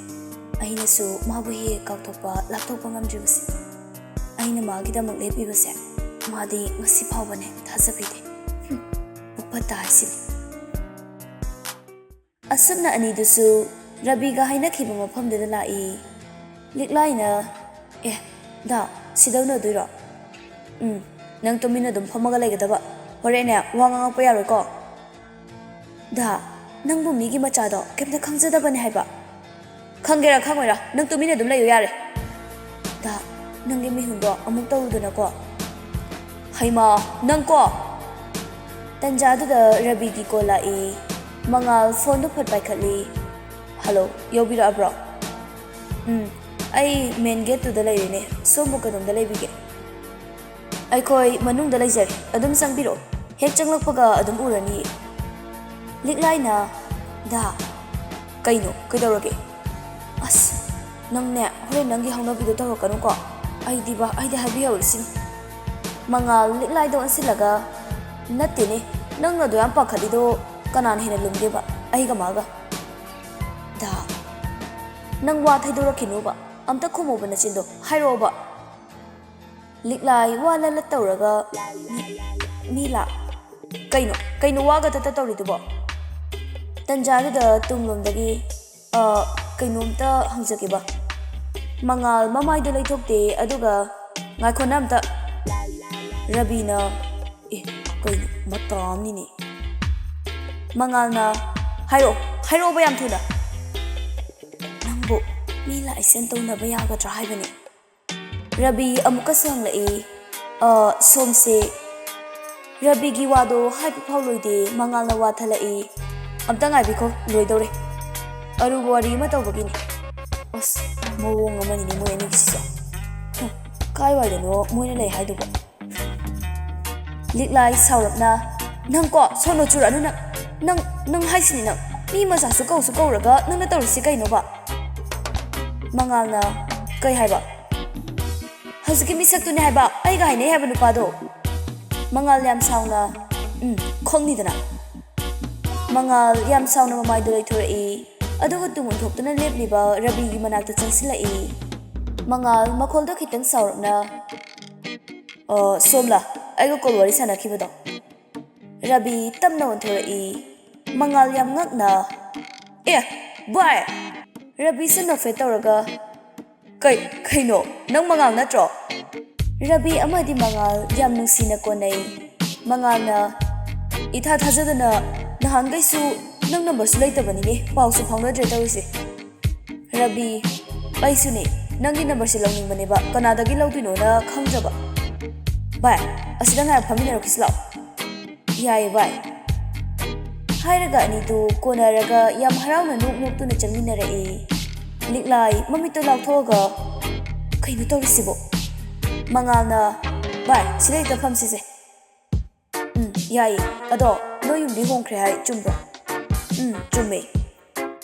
ꯑꯩꯅꯁꯨ ꯃꯥꯕꯨ ꯍꯦꯛ ꯍꯦꯛ ꯀꯥꯎꯊꯣꯛꯄ, ꯂꯥꯞꯊꯣꯛꯄ ꯉꯝꯗ꯭ꯔꯤꯕꯁꯦ꯫ ꯑꯩꯅ ꯃꯥꯒꯤꯗꯃꯛ ꯂꯦꯞꯄꯤꯕꯁꯦ ꯃꯥꯗꯤ ꯉꯁꯤ ꯐꯥꯎꯕꯅꯦ ꯊꯥꯖꯕꯤꯗꯦ꯫ ꯍꯨꯝ, ꯄꯨꯛꯐꯠꯇ ꯍꯥꯏꯁꯤꯅꯤ꯫ ꯑꯁꯨꯝꯅ ꯑꯅꯤꯗꯨꯁꯨ ꯔꯕꯤꯒ ꯍꯥꯏꯅꯈꯤꯕ ꯃꯐꯝꯗꯨꯗ ꯂꯥꯛꯏ꯫ ꯂꯤꯛꯂꯥꯏꯅ, "ꯑꯦ, ꯗꯥ, ꯁꯤꯗ ꯎꯅꯗꯣꯏꯔꯣ? ꯎꯝ, ꯅꯪ ꯇꯨꯃꯤꯟꯅ ꯑꯗꯨꯝ ꯐꯝꯃꯒ ꯂꯩꯒꯗꯕ꯫ ꯍꯣꯔꯦꯟꯅꯦ, ꯋꯥ ꯉꯥꯡꯉꯛꯄ ꯌꯥꯔꯣꯏꯀꯣ?" "ꯗꯥ, ꯅꯪꯕꯨ ꯃꯤꯒꯤ ꯃꯆꯥꯗꯣ ꯀꯩꯝꯇ ꯈꯪꯖꯗꯕꯅꯦ ꯍꯥꯏꯕ꯫" "ꯈꯪꯒꯦꯔꯥ ꯈꯪꯉꯣꯏꯔꯥ, ꯅꯪ ꯇꯨꯃꯤꯟꯅ ꯑꯗꯨꯝ ꯂꯩꯌꯨ ꯌꯥꯔꯦ꯫ ꯗꯥ, ꯅꯪꯒꯤ ꯃꯤꯍꯨꯟꯗꯣ ꯑꯃꯨꯛ ꯇꯧꯔꯨꯗꯅꯀꯣ꯫" "ꯍꯩꯃꯥ, ꯅꯪꯀꯣ!" ꯇꯟꯖꯥꯗꯨꯗ ꯔꯕꯤꯒꯤ ꯀꯣꯜ ꯂꯥꯛꯏ꯫ ꯃꯉꯥꯜ ꯐꯣꯟꯗꯨ ꯐꯠ ꯄꯥꯏꯈꯠꯂꯤ꯫ "ꯍꯜꯂꯣ, ꯌꯧꯕꯤꯔꯛꯑꯕ꯭ꯔꯣ?" "ꯎꯝ, ꯑꯩ ꯃꯦꯟ ꯒꯦꯠꯇꯨꯗ ꯂꯩꯔꯦꯅꯦ꯫ ꯁꯣꯝꯕꯨ ꯀꯩꯅꯣꯝꯗ ꯂꯩꯕꯤꯒꯦ?" "ꯑꯩꯈꯣꯏ ꯃꯅꯨꯡꯗ ꯂꯩꯖꯔꯦ, ꯑꯗꯨꯝ ꯆꯪꯕꯤꯔꯛꯑꯣ꯫ ꯍꯦꯛ ꯆꯪꯂꯛꯄꯒ ꯑꯗꯨꯝ ꯎꯔꯅꯤ꯫" ꯂꯤꯛꯂꯥꯏꯅ, "ꯗꯥ꯫" "ꯀꯩꯅꯣ? ꯀꯩꯗꯧꯔꯒꯦ?" "ꯑꯁ, ꯅꯪꯅꯦ, ꯍꯣꯔꯦꯟ ꯅꯪꯒꯤ ꯍꯧꯅꯕꯤꯗꯣ ꯇꯧꯔꯛꯀꯅꯨꯀꯣ꯫ ꯑꯩꯗꯤꯕ, ꯑꯩꯗꯤ ꯍꯥꯏꯕꯤꯍꯧꯔꯤꯁꯤꯅꯤ꯫" ꯃꯉꯥꯜ ꯂꯤꯛꯂꯥꯏꯗ ꯑꯣꯟꯁꯤꯜꯂꯒ, "ꯅꯠꯇꯦꯅꯦ, ꯅꯪꯅ ꯑꯗꯨ ꯌꯥꯝ ꯄꯥꯈꯠꯂꯤꯗꯣ ꯀꯅꯥꯅ ꯍꯦꯟꯅ ꯂꯨꯝꯒꯦꯕ, ꯑꯩꯒ ꯃꯥꯒ?" "ꯗꯥ, ꯅꯪ ꯋꯥ ꯊꯩꯗꯣꯔꯛꯈꯤꯅꯣꯕ, ꯑꯝꯇ ꯈꯨꯝꯃꯣꯕ ꯅꯆꯤꯟꯗꯣ, ꯍꯥꯏꯔꯛꯑꯣꯕ꯫" ꯂꯤꯛꯂꯥꯏ ꯋꯥ ꯂꯠ ꯂꯠ ꯇꯧꯔꯒ, "ꯃꯤ, ꯃꯤ ꯂꯥꯛ-" "ꯀꯩꯅꯣ? ꯀꯩꯅꯣ ꯋꯥꯒ ꯇꯠ ꯇꯠ ꯇꯧꯔꯤꯗꯨꯕꯣ?" ꯇꯟꯖꯥꯗꯨꯗ ꯇꯨꯡꯂꯣꯝꯗꯒꯤ "ꯑ, ꯀꯩꯅꯣꯝꯇ ꯍꯪꯖꯒꯦꯕ?" ꯃꯉꯥꯜ ꯃꯃꯥꯏꯗꯣ ꯂꯩꯊꯣꯛꯇꯦ, ꯑꯗꯨꯒ "ꯉꯥꯏꯈꯣꯅ ꯑꯝꯇ"꯫ ꯔꯕꯤꯅ, "ꯑꯦ, ꯀꯩꯅꯣ, ꯃꯇꯥ ꯑꯃꯅꯤꯅꯦ"꯫ ꯃꯉꯥꯜꯅ, "ꯍꯥꯏꯔꯛꯑꯣ, ꯍꯥꯏꯔꯛꯑꯣꯕ ꯌꯥꯝ ꯊꯨꯅ꯫ ꯅꯪꯕꯨ ꯃꯤ ꯂꯥꯛꯏꯁꯦꯟ ꯇꯧꯅꯕ ꯌꯥꯒꯗ꯭ꯔꯥ ꯍꯥꯏꯕꯅꯦ"꯫ ꯔꯕꯤ ꯑꯃꯨꯛꯀꯁꯨ ꯍꯪꯂꯛꯏ, "ꯑ, ꯁꯣꯝꯁꯦ"꯫ ꯔꯕꯤꯒꯤ ꯋꯥꯗꯣ ꯍꯥꯏꯕ ꯐꯥꯎ ꯂꯣꯏꯗꯦ, ꯃꯉꯥꯜꯅ ꯋꯥ ꯊꯠꯂꯛꯏ, "ꯑꯝꯇ ꯉꯥꯏꯕꯤꯈꯣ, ꯂꯣꯏꯗꯧꯔꯦ꯫ ꯑꯔꯨꯕ ꯋꯥꯔꯤ ꯑꯃ ꯇꯧꯕꯒꯤꯅꯤ"꯫ ꯑꯁ, ꯃꯑꯣꯡ ꯑꯃꯅꯤꯅꯦ ꯃꯣꯏ ꯑꯅꯤꯒꯤꯁꯤꯁꯨ꯫ ꯍ, ꯀꯥꯏꯋꯥꯏꯗꯅꯣ ꯃꯣꯏꯅ ꯂꯩ ꯍꯥꯏꯗꯨꯕꯣ? ꯂꯤꯛꯂꯥꯏ ꯁꯥꯎꯔꯞꯅ, "ꯅꯪ ꯀꯣ, ꯁꯣꯅꯣ ꯆꯨꯔꯛꯑꯅꯨ ꯅꯪ꯫ ꯅꯪ, ꯅꯪ ꯍꯥꯏꯁꯤꯅꯤ ꯅꯪ꯫ ꯃꯤ ꯃꯆꯥꯁꯨ ꯀꯧꯁꯨ ꯀꯧꯔꯒ ꯅꯪꯅ ꯇꯧꯔꯤꯁꯤ ꯀꯩꯅꯣꯕ?" ꯃꯉꯥꯜꯅ, "ꯀꯩ ꯍꯥꯏꯕ?" "ꯍꯧꯖꯤꯛꯀꯤ ꯃꯤꯁꯛꯇꯨꯅꯤ ꯍꯥꯏꯕ, ꯑꯩꯒ ꯍꯥꯏꯅꯩ ꯍꯥꯏꯕ ꯅꯨꯄꯥꯗꯣ"꯫ ꯃꯉꯥꯜ ꯌꯥꯝ ꯁꯥꯎꯅ, "ꯎꯝ, ꯈꯪꯅꯤꯗꯅ"꯫ ꯃꯉꯥꯜ ꯌꯥꯝ ꯁꯥꯎꯅ ꯃꯃꯥꯏꯗꯨ ꯂꯩꯊꯣꯔꯛꯏ, ꯑꯗꯨꯒ ꯇꯨꯡ ꯑꯣꯟꯊꯣꯛꯇꯨꯅ ꯂꯦꯞꯂꯤꯕ ꯔꯕꯤꯒꯤ ꯃꯅꯥꯛꯇ ꯆꯪꯁꯤꯜꯂꯛꯏ꯫ ꯃꯉꯥꯜ ꯃꯈꯣꯜꯗꯣ ꯈꯤꯇꯪ ꯁꯥꯎꯔꯞꯅ, "ꯑ, ꯁꯣꯝꯂꯥ, ꯑꯩꯒ ꯀꯣꯜ ꯋꯥꯔꯤ ꯁꯥꯟꯅꯈꯤꯕꯗꯣ?" ꯔꯕꯤ ꯇꯞꯅ ꯑꯣꯟꯊꯣꯔꯛꯏ꯫ ꯃꯉꯥꯜ ꯌꯥꯝ ꯉꯛꯅ, "ꯑꯦ, ꯚꯥꯏ!" ꯔꯕꯤꯁꯨ ꯅꯣꯛꯐꯦꯠ ꯇꯧꯔꯒ, "ꯀꯩ, ꯀꯩꯅꯣ? ꯅꯪ ꯃꯉꯥꯜ ꯅꯠꯇ꯭ꯔꯣ?" ꯔꯕꯤ ꯑꯃꯗꯤ ꯃꯉꯥꯜ ꯌꯥꯝ ꯅꯨꯡꯁꯤꯅ ꯀꯣꯟꯅꯩ꯫ ꯃꯉꯥꯜꯅ, "ꯏꯊꯥ ꯊꯥꯖꯗꯅ ꯅꯍꯥꯟꯈꯩꯁꯨ ꯅꯪ ꯅꯝꯕꯔꯁꯨ ꯂꯩꯇꯕꯅꯤꯅꯦ, ꯄꯥꯎꯁꯨ ꯐꯥꯎꯅꯗ꯭ꯔꯦ ꯇꯧꯔꯤꯁꯦ"꯫ ꯔꯕꯤ, "ꯑꯩꯁꯨꯅꯦ, ꯅꯪꯒꯤ ꯅꯝꯕꯔꯁꯦ ꯂꯧꯅꯤꯡꯕꯅꯦꯕ, ꯀꯅꯥꯗꯒꯤ ꯂꯧꯗꯣꯏꯅꯣꯅ ꯈꯪꯗ꯭ꯔꯕ"꯫ "ꯚꯥꯏ, ꯑꯁꯤꯗ ꯉꯥꯏꯍꯥꯛ ꯐꯝꯃꯤꯟꯅꯔꯛꯈꯤꯁꯤ ꯂꯥꯛꯑꯣ"꯫ "ꯌꯥꯏꯌꯦ ꯚꯥꯏ"꯫ ꯍꯥꯏꯔꯒ ꯑꯅꯤꯗꯨ ꯀꯣꯟꯅꯔꯒ ꯌꯥꯝ ꯍꯔꯥꯎꯅ ꯅꯣꯛ ꯅꯣꯛꯇꯨꯅ ꯆꯪꯃꯤꯟꯅꯔꯛꯏ꯫ ꯂꯤꯛꯂꯥꯏ ꯃꯃꯤꯠꯇꯣ ꯂꯥꯎꯊꯣꯛꯑꯒ, "ꯀꯩꯅꯣ ꯇꯧꯔꯤꯁꯤꯕꯣ?" ꯃꯉꯥꯜꯅ, "ꯚꯥꯏ, ꯁꯤꯗ ꯍꯦꯛꯇ ꯐꯝꯁꯤꯁꯦ"꯫ "ꯎꯝ, ꯌꯥꯏꯌꯦ꯫ ꯑꯗꯣ ꯅꯣꯏ ꯌꯨꯝꯗꯤ ꯍꯣꯡꯈ꯭ꯔꯦ ꯍꯥꯏ, ꯆꯨꯝꯕ꯭ꯔꯣ?" "ꯎꯝ, ꯆꯨꯝꯃꯦ"꯫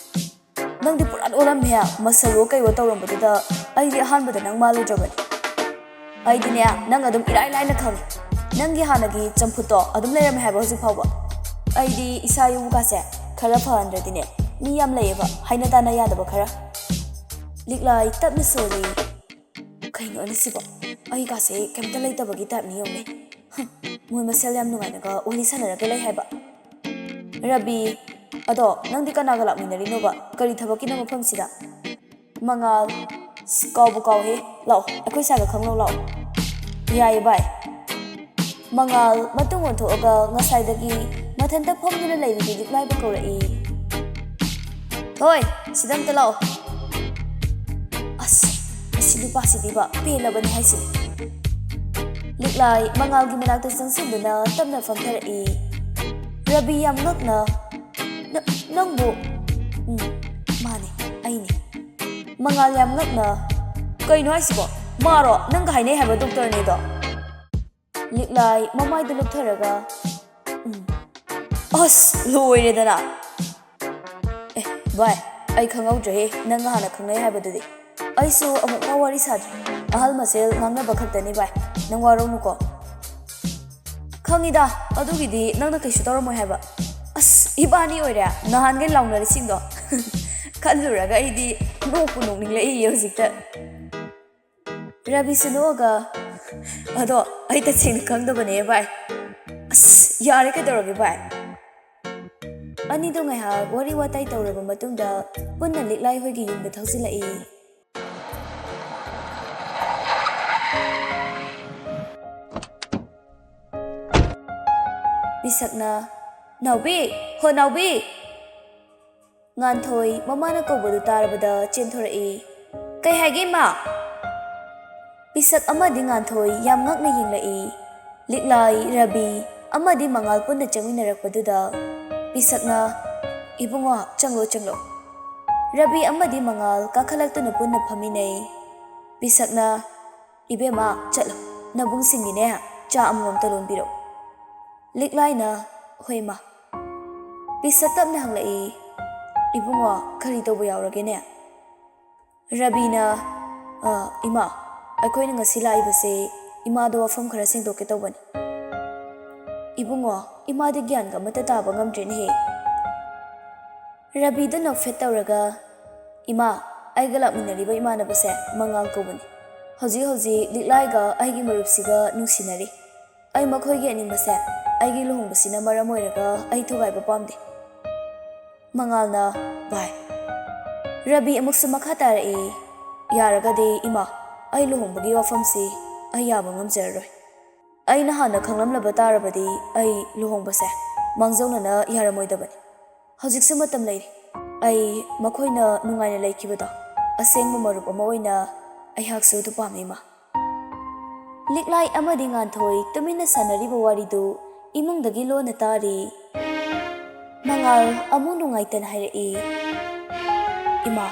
"ꯅꯪꯗꯤ ꯄꯨꯔꯥ ꯑꯣꯜꯂꯝꯃꯦ꯫ ꯃꯁꯜꯋꯣ ꯀꯩꯋꯣ ꯇꯧꯔꯝꯕꯗꯨꯗ ꯑꯩꯗꯤ ꯑꯍꯥꯟꯕꯗ ꯅꯪ ꯃꯥꯜꯂꯨꯗ꯭ꯔꯕꯅꯤ꯫ ꯑꯩꯗꯤꯅꯦ, ꯅꯪ ꯑꯗꯨꯝ ꯏꯔꯥꯏ ꯂꯥꯏꯅ ꯈꯪꯉꯦ꯫ ꯅꯪꯒꯤ ꯍꯥꯟꯅꯒꯤ ꯆꯝꯐꯨꯠꯇꯣ ꯑꯗꯨꯝ ꯂꯩꯔꯝꯃꯦ ꯍꯥꯏꯕ ꯍꯧꯖꯤꯛ ꯐꯥꯎꯕ꯫ ꯑꯩꯗꯤ ꯏꯁꯥ ꯏꯎꯒꯥꯁꯦ ꯈꯔ ꯐꯍꯟꯗ꯭ꯔꯗꯤꯅꯦ, ꯃꯤ ꯌꯥꯝ ꯂꯩꯌꯦꯕ, ꯍꯥꯏꯅ ꯇꯥꯅ ꯌꯥꯗꯕ ꯈꯔ"꯫ ꯂꯤꯛꯂꯥꯏ ꯇꯞꯅ ꯁꯣꯜꯂꯤ꯫ "ꯀꯩꯅꯣ ꯑꯅꯤꯁꯤꯕꯣ? ꯑꯩꯒꯥꯁꯦ ꯀꯩꯝꯇ ꯂꯩꯇꯕꯒꯤ ꯇꯥꯏꯞꯅꯤ ꯌꯦꯡꯉꯨꯅꯦ꯫ ꯍꯝ, ꯃꯣꯏ ꯃꯁꯦꯜ ꯌꯥꯝ ꯅꯨꯡꯉꯥꯏꯅꯒ ꯋꯥꯔꯤ ꯁꯥꯟꯅꯔꯒ ꯂꯩ ꯍꯥꯏꯕ"꯫ ꯔꯕꯤ, ꯑꯗꯣ ꯅꯪꯗꯤ ꯀꯅꯥꯒ ꯂꯥꯛꯃꯤꯟꯅꯔꯤꯅꯣꯕ? ꯀꯔꯤ ꯊꯕꯛꯀꯤꯅꯣ ꯃꯐꯝꯁꯤꯗ? ꯃꯉꯥꯜ, ꯑꯁ, ꯀꯥꯎꯕꯨ ꯀꯥꯎꯍꯦ꯫ ꯂꯥꯛꯑꯣ, ꯑꯩꯈꯣꯏ ꯁ꯭ꯋꯥꯏꯒ ꯈꯪꯂꯧ ꯂꯥꯛꯑꯣ꯫ ꯌꯥꯏꯌꯦ ꯚꯥꯏ꯫ ꯃꯉꯥꯜ ꯃꯇꯨꯡ ꯑꯣꯟꯊꯣꯛꯑꯒ ꯉꯁꯥꯏꯗꯒꯤ ꯃꯊꯟꯇ ꯐꯝꯗꯨꯅ ꯂꯩꯔꯤꯕꯤ ꯂꯤꯛꯂꯥꯏꯕꯨ ꯀꯧꯔꯛꯏ꯫ ꯍꯣꯏ, ꯁꯤꯗ ꯑꯝꯇ ꯂꯥꯛꯑꯣ꯫ ꯑꯁ, ꯑꯁꯤ ꯅꯨꯄꯥꯁꯤꯗꯤꯕ ꯄꯦꯜꯂꯕꯅꯤ ꯍꯥꯏꯁꯤꯅꯤ꯫ ꯂꯤꯛꯂꯥꯏ ꯃꯉꯥꯜꯒꯤ ꯃꯅꯥꯛꯇ ꯆꯪꯁꯤꯟꯗꯨꯅ ꯇꯞꯅ ꯐꯝꯊꯔꯛꯏ꯫ ꯔꯕꯤ ꯌꯥꯝ ꯉꯛꯅ, "ꯅ-, ꯅꯪꯕꯨ?" "ꯎꯝ, ꯃꯥꯅꯦ, ꯑꯩꯅꯦ꯫" ꯃꯉꯥꯜ ꯌꯥꯝ ꯉꯛꯅ, "ꯀꯩꯅꯣ ꯍꯥꯏꯁꯤꯕꯣ? ꯃꯥꯔꯣ ꯅꯪꯒ ꯍꯥꯏꯅꯩ ꯍꯥꯏꯕ ꯗꯣꯛꯇꯔꯅꯦꯗꯣ?" ꯂꯤꯛꯂꯥꯏ ꯃꯃꯥꯏꯗꯨ ꯂꯨꯞꯊꯔꯒ, "ꯎꯝ꯫" ꯑꯁ, ꯂꯣꯏꯔꯦꯗꯅ꯫ ꯑꯦ, ꯚꯥꯏ, ꯑꯩ ꯈꯪꯍꯧꯗ꯭ꯔꯦꯍꯦ, ꯅꯪ ꯍꯥꯟꯅ ꯈꯪꯅꯩ ꯍꯥꯏꯕꯗꯨꯗꯤ꯫ ꯑꯩꯁꯨ ꯑꯃꯨꯛꯐꯥꯎ ꯋꯥꯔꯤ ꯁꯥꯗ꯭ꯔꯤ꯫ ꯑꯍꯜ ꯃꯁꯦꯜ ꯉꯥꯡꯅꯕ ꯈꯛꯇꯅꯤ ꯚꯥꯏ, ꯅꯪ ꯋꯥꯔꯧꯅꯨꯀꯣ꯫ ꯈꯪꯉꯤꯗ, ꯑꯗꯨꯒꯤꯗꯤ ꯅꯪꯅ ꯀꯩꯁꯨ ꯇꯧꯔꯝꯃꯣꯏ ꯍꯥꯏꯕ꯫ ꯑꯁ, ꯏꯕꯥꯅꯤ ꯑꯣꯏꯔꯦ ꯅꯍꯥꯟꯒꯩ ꯂꯥꯎꯅꯔꯤꯁꯤꯡꯗꯣ꯫ ꯈꯜꯂꯨꯔꯒ ꯑꯩꯗꯤ ꯅꯣꯛꯄꯨ ꯅꯣꯛꯅꯤꯡꯂꯛꯏꯌꯦ ꯍꯧꯖꯤꯛꯇ꯫ ꯔꯕꯤꯁꯨ ꯅꯣꯛꯑꯒ, "ꯑꯗꯣ ꯑꯩ ꯇꯁꯦꯡꯅ ꯈꯪꯗꯕꯅꯦ ꯚꯥꯏ꯫" "ꯑꯁ, ꯌꯥꯔꯦ, ꯀꯩꯗꯧꯔꯒꯦ ꯚꯥꯏ?" ꯑꯅꯤꯗꯣ ꯉꯥꯏꯍꯥꯛ ꯋꯥꯔꯤ ꯋꯥꯇꯥꯏ ꯇꯧꯔꯕ ꯃꯇꯨꯡꯗ ꯄꯨꯟꯅ ꯂꯤꯛꯂꯥꯏ ꯍꯣꯏꯒꯤ ꯌꯨꯝꯗ ꯊꯧꯖꯤꯜꯂꯛꯏ꯫ ꯄꯤꯁꯛꯅ, "ꯅꯥꯎꯕꯤ! ꯍꯣ, ꯅꯥꯎꯕꯤ!" ꯉꯥꯟꯊꯣꯏ ꯃꯃꯥꯅ ꯀꯧꯕꯗꯨ ꯇꯥꯔꯕꯗ ꯆꯦꯟꯊꯣꯔꯛꯏ꯫ "ꯀꯩ ꯍꯥꯏꯒꯦ, ꯏꯃꯥ?" ꯄꯤꯁꯛ ꯑꯃꯗꯤ ꯉꯥꯟꯊꯣꯏ ꯌꯥꯝ ꯉꯛꯅ ꯌꯦꯡꯂꯛꯏ꯫ ꯂꯤꯛꯂꯥꯏ, ꯔꯕꯤ ꯑꯃꯗꯤ ꯃꯉꯥꯜ ꯄꯨꯟꯅ ꯆꯪꯃꯤꯟꯅꯔꯛꯄꯗꯨꯗ ꯄꯤꯁꯛꯅ, "ꯏꯕꯨꯡꯉꯣ, ꯆꯪꯂꯣ, ꯆꯪꯂꯣ꯫" ꯔꯕꯤ ꯑꯃꯗꯤ ꯃꯉꯥꯜ ꯀꯥꯈꯠꯂꯛꯇꯨꯅ ꯄꯨꯟꯅ ꯐꯝꯃꯤꯟꯅꯩ꯫ ꯄꯤꯁꯛꯅ, "ꯏꯕꯦꯝꯃ, ꯆꯠꯂꯣ, ꯅꯕꯨꯡꯁꯤꯡꯒꯤꯅꯦ ꯆꯥ ꯑꯃꯃꯝꯇ ꯂꯣꯟꯕꯤꯔꯛꯎ꯫" ꯂꯤꯛꯂꯥꯏꯅ, "ꯍꯣꯏ, ꯃꯥ꯫" ꯄꯤꯁꯛ ꯇꯞꯅ ꯍꯪꯂꯛꯏ, "ꯏꯕꯨꯡꯉꯣ, ꯀꯔꯤ ꯇꯧꯕ ꯌꯥꯎꯔꯒꯦꯅꯦ?" ꯔꯕꯤꯅ, "ꯑ, ꯏꯃꯥ, ꯑꯩꯈꯣꯏꯅ ꯉꯁꯤ ꯂꯥꯛꯏꯕꯁꯦ ꯏꯃꯥꯗꯣ ꯋꯥꯐꯝ ꯈꯔ ꯁꯦꯡꯗꯣꯛꯀꯦ ꯇꯧꯕꯅꯤ꯫" "ꯏꯕꯨꯡꯉꯣ, ꯏꯃꯥꯗꯤ ꯒ꯭ꯌꯥꯟꯒ ꯑꯃꯠꯇ ꯇꯥꯕ ꯉꯝꯗ꯭ꯔꯦꯅꯦꯍꯦ꯫" ꯔꯕꯤꯗ ꯅꯣꯛꯐꯦꯠ ꯇꯧꯔꯒ, "ꯏꯃꯥ, ꯑꯩꯒ ꯂꯥꯛꯃꯤꯟꯅꯔꯤꯕ ꯏꯃꯥꯟꯅꯕꯁꯦ ꯃꯉꯥꯜ ꯀꯧꯕꯅꯤ꯫ ꯍꯧꯖꯤꯛ ꯍꯧꯖꯤꯛ ꯂꯤꯛꯂꯥꯏꯒ ꯑꯩꯒꯤ ꯃꯔꯨꯞꯁꯤꯒ ꯅꯨꯡꯁꯤꯅꯔꯤ꯫ ꯑꯩ ꯃꯈꯣꯏꯒꯤ ꯑꯅꯤꯡꯕꯁꯦ ꯑꯩꯒꯤ ꯂꯨꯍꯣꯡꯕꯁꯤꯅ ꯃꯔꯝ ꯑꯣꯏꯔꯒ ꯑꯩ ꯊꯨꯒꯥꯏꯕ ꯄꯥꯝꯗꯦ꯫" ꯃꯉꯥꯜꯅ, "ꯚꯥꯏ꯫" ꯔꯕꯤ ꯑꯃꯨꯛꯁꯨ ꯃꯈꯥ ꯇꯥꯔꯛꯏ, "ꯌꯥꯔꯒꯗꯤ ꯏꯃꯥ, ꯑꯩ ꯂꯨꯍꯣꯡꯕꯒꯤ ꯋꯥꯐꯝꯁꯤ ꯑꯩ ꯌꯥꯕ ꯉꯝꯖꯔꯔꯣꯏ꯫ ꯑꯩꯅ ꯍꯥꯟꯅ ꯈꯪꯂꯝꯂꯕ ꯇꯥꯔꯕꯗꯤ ꯑꯩ ꯂꯨꯍꯣꯡꯕꯁꯦ ꯃꯥꯡꯖꯧꯅꯅ ꯌꯥꯔꯝꯃꯣꯏꯗꯕꯅꯤ꯫ ꯍꯧꯖꯤꯛꯁꯨ ꯃꯇꯝ ꯂꯩꯔꯤ꯫ ꯑꯩ ꯃꯈꯣꯏꯅ ꯅꯨꯡꯉꯥꯏꯅ ꯂꯩꯈꯤꯕꯗꯣ ꯑꯁꯦꯡꯕ ꯃꯔꯨꯞ ꯑꯃ ꯑꯣꯏꯅ ꯑꯩꯍꯥꯛꯁꯨ ꯑꯗꯨ ꯄꯥꯝꯃꯤ, ꯏꯃꯥ꯫" ꯂꯤꯛꯂꯥꯏ ꯑꯃꯗꯤ ꯉꯥꯟꯊꯣꯏ ꯇꯨꯃꯤꯟꯅ ꯁꯥꯟꯅꯔꯤꯕ ꯋꯥꯔꯤꯗꯨ ꯏꯃꯨꯡꯗꯒꯤ ꯂꯣꯟꯅ ꯇꯥꯔꯤ꯫ ꯃꯉꯥꯜ ꯑꯃꯨꯛ ꯅꯨꯡꯉꯥꯏꯇꯅ ꯍꯥꯏꯔꯛꯏ, "ꯏꯃꯥ,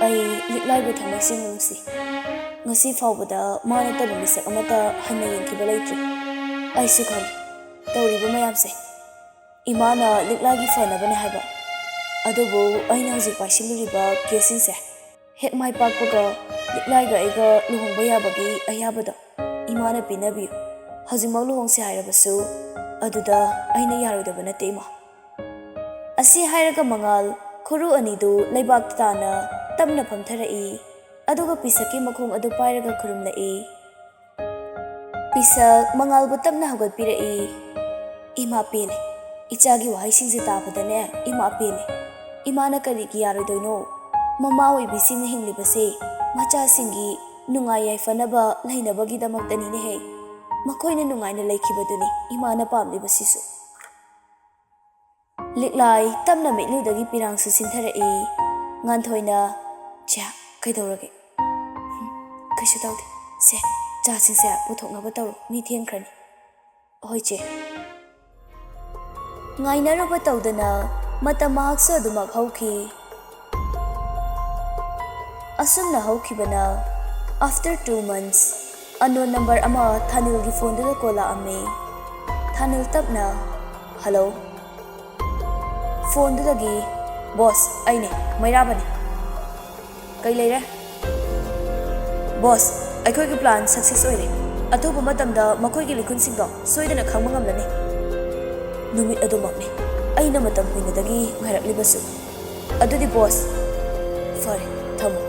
ꯑꯩ ꯂꯤꯛꯂꯥꯏꯕꯨ ꯊꯃꯣꯏ ꯁꯦꯡꯅ ꯅꯨꯡꯁꯤ꯫ ꯉꯁꯤ ꯐꯥꯎꯕꯗ ꯃꯥ ꯅꯠꯇꯕ ꯃꯤꯁꯛ ꯑꯃꯠꯇ ꯍꯟꯅ ꯌꯦꯡꯈꯤꯕ ꯂꯩꯇ꯭ꯔꯤ꯫ ꯑꯩꯁꯨ ꯈꯪꯏ ꯇꯧꯔꯤꯕ ꯃꯌꯥꯝꯁꯦ ꯏꯃꯥꯅ ꯂꯤꯛꯂꯥꯏꯒꯤ ꯐꯅꯕꯅꯦ ꯍꯥꯏꯕ꯫ ꯑꯗꯨꯕꯨ ꯑꯩꯅ ꯍꯧꯖꯤꯛ ꯄꯥꯏꯁꯤꯜꯂꯤꯕ ꯀꯦꯁꯁꯤꯡꯁꯦ ꯍꯦꯛ ꯃꯥꯏ ꯄꯥꯛꯄꯒ ꯂꯤꯛꯂꯥꯏꯒ ꯑꯩꯒ ꯂꯨꯍꯣꯡꯕ ꯌꯥꯕꯒꯤ ꯑꯌꯥꯕꯗꯣ ꯏꯃꯥꯅ ꯄꯤꯅꯕꯤꯌꯨ꯫ ꯍꯧꯖꯤꯛꯃꯛ ꯂꯨꯍꯣꯡꯁꯤ ꯍꯥꯏꯔꯕꯁꯨ ꯑꯗꯨꯗ ꯑꯩꯅ ꯌꯥꯔꯣꯏꯗꯕ ꯅꯠꯇꯦ, ꯏꯃꯥ꯫" ꯑꯁꯤ ꯍꯥꯏꯔꯒ ꯃꯉꯥꯜ ꯈꯨꯔꯨ ꯑꯅꯤꯗꯨ ꯂꯩꯕꯥꯛꯇ ꯇꯥꯅ ꯇꯞꯅ ꯐꯝꯊꯔꯛꯏ, ꯑꯗꯨꯒ ꯄꯤꯁꯛꯀꯤ ꯃꯈꯣꯡ ꯑꯗꯨ ꯄꯥꯏꯔꯒ ꯈꯨꯔꯨꯝꯂꯛꯏ꯫ ꯄꯤꯁꯛ ꯃꯉꯥꯜꯕꯨ ꯇꯞꯅ ꯍꯧꯒꯠꯄꯤꯔꯛꯏ꯫ "ꯏꯃꯥ ꯄꯦꯜꯂꯦ꯫ ꯏꯆꯥꯒꯤ ꯋꯥꯍꯩꯁꯤꯡꯁꯦ ꯇꯥꯕꯗꯅꯦ ꯏꯃꯥ ꯄꯦꯜꯂꯦ꯫ ꯏꯃꯥꯅ ꯀꯔꯤꯒꯤ ꯌꯥꯔꯣꯏꯗꯣꯏꯅꯣ? ꯃꯃꯥ ꯑꯣꯏꯕꯤꯁꯤꯡꯅ ꯍꯤꯡꯂꯤꯕꯁꯦ ꯃꯆꯥꯁꯤꯡꯒꯤ ꯅꯨꯡꯉꯥꯏ ꯌꯥꯏꯐꯅꯕ ꯂꯩꯅꯕꯒꯤꯗꯃꯛꯇꯅꯤꯅꯦꯍꯦ꯫ ꯃꯈꯣꯏꯅ ꯅꯨꯡꯉꯥꯏꯅ ꯂꯩꯈꯤꯕꯗꯨꯅꯤ ꯏꯃꯥꯅ ꯄꯥꯝꯂꯤꯕꯁꯤꯁꯨ꯫" ꯂꯤꯛꯂꯥꯏ ꯇꯞꯅ ꯃꯤꯠꯂꯨꯗꯒꯤ ꯄꯤꯔꯥꯡꯁꯨ ꯁꯤꯟꯊꯔꯛꯏ꯫ ꯉꯥꯟꯊꯣꯏꯅ, "ꯆꯦ, ꯀꯩꯗꯧꯔꯒꯦ?" "ꯎꯝ, ꯀꯩꯁꯨ ꯇꯧꯗꯦ꯫ ꯁꯦ, ꯆꯥꯁꯤꯡꯁꯦ ꯄꯨꯊꯣꯛꯅꯕ ꯇꯧꯔꯣ, ꯃꯤ ꯊꯦꯡꯈ꯭ꯔꯅꯤ꯫" "ꯍꯣꯏ, ꯆꯦ꯫" ꯉꯥꯏꯅꯔꯨꯕ ꯇꯧꯗꯅ ꯃꯇꯝ ꯃꯍꯥꯛꯁꯨ ꯑꯗꯨꯃꯛ ꯍꯧꯈꯤ꯫ ꯑꯁꯨꯝꯅ ꯍꯧꯈꯤꯕꯅ after two months, unknown number ꯑꯃ ꯊꯥꯅꯤꯜꯒꯤ ꯐꯣꯟꯗꯨꯗ ꯀꯣꯜ ꯂꯥꯛꯑꯝꯃꯤ꯫ ꯊꯥꯅꯤꯜ ꯇꯞꯅ, "ꯍꯜꯂꯣ꯫" ꯐꯣꯟꯗꯨꯗꯒꯤ, "ꯕꯣꯁ, ꯑꯩꯅꯦ, ꯃꯩꯔꯥꯕꯅꯦ꯫" "ꯀꯩ ꯂꯩꯔꯦ?" "ꯕꯣꯁ, ꯑꯩꯈꯣꯏꯒꯤ ꯄ꯭ꯂꯥꯟ ꯁꯛꯁꯦꯁ ꯑꯣꯏꯔꯦ꯫ ꯑꯊꯨꯕ ꯃꯇꯝꯗ ꯃꯈꯣꯏꯒꯤ ꯂꯤꯈꯨꯟꯁꯤꯡꯗꯣ ꯁꯣꯏꯗꯅ ꯈꯪꯕ ꯉꯝꯂꯅꯤ꯫ ꯅꯨꯃꯤꯠ ꯑꯗꯨꯃꯛꯅꯤ ꯑꯩꯅ ꯃꯇꯝ ꯀꯨꯏꯅꯗꯒꯤ ꯉꯥꯏꯔꯛꯂꯤꯕꯁꯨ꯫ ꯑꯗꯨꯗꯤ ꯕꯣꯁ, ꯐꯔꯦ, ꯊꯝꯃꯣ꯫